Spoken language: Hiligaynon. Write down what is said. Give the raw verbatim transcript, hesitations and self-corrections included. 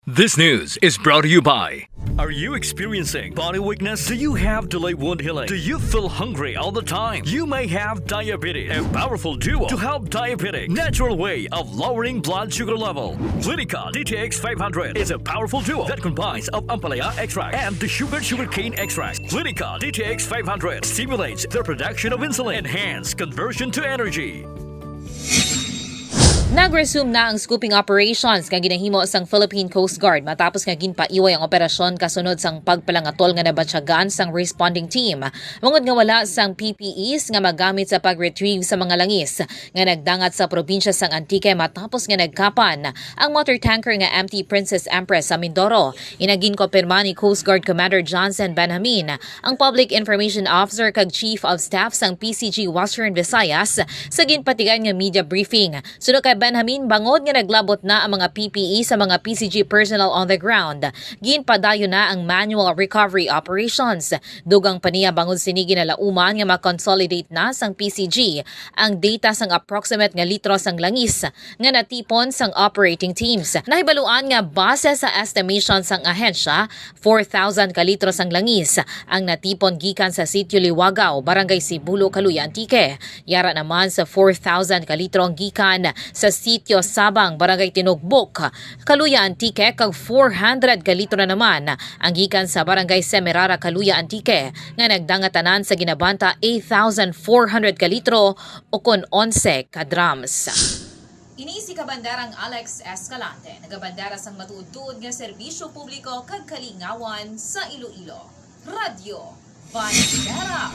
This news is brought to you by. Are you experiencing body weakness? Do you have delayed wound healing? Do you feel hungry all the time? You may have diabetes. A powerful duo to help diabetic natural way of lowering blood sugar level. Clinica D T X five hundred is a powerful duo that combines of ampalaya extract and the sugar sugarcane extract. Clinica D T X five hundred stimulates the production of insulin, enhance conversion to energy. Nag-resume na ang scooping operations nga ginahimo sang Philippine Coast Guard matapos nga ginpaiway ang operasyon kasunod sang pagpalangatol nga nabatyagan sang responding team, bangod nga wala sang P P Es nga magamit sa pag-retrieve sa mga langis nga nagdangat sa probinsya sang Antique matapos nga nagkapan ang motor tanker nga M T Princess Empress sa Mindoro. Ina ginkumpirma ni Coast Guard Commander Johnson Benjamin ang Public Information Officer kag Chief of Staff sang P C G Western Visayas sa ginpatigayon nga media briefing. Suno kay Benjamin, bangod nga naglabot na ang mga P P E sa mga P C G personnel on the ground, ginpadayon na ang manual recovery operations. Dugang pa niya, bangod sini ginalauman nga ma-consolidate na sang P C G ang data sang approximate nga litro sang langis nga natipon sang operating teams. Nahibaluan nga base sa estimation sang ahensya, four thousand ka litro sang langis ang natipon gikan sa Sitio Liwagaw, Barangay Sibulo, Caluya, Antique. Yara naman sa four thousand ka litro ang gikan sa Sitio Sabang, Barangay Tinugbok, Caluya, Antique, kag four hundred ka litro na naman ang gikan sa Barangay Semirara, Caluya, Antique, nga nagdangatanan sa ginabanta eight thousand four hundred ka litro o kon onse ka drums. Ini si Kabandarang Alex Escalante, nagabandara sang matuod-tuod nga serbisyo publiko kag kalingawan sa Iloilo. Radyo Bandera.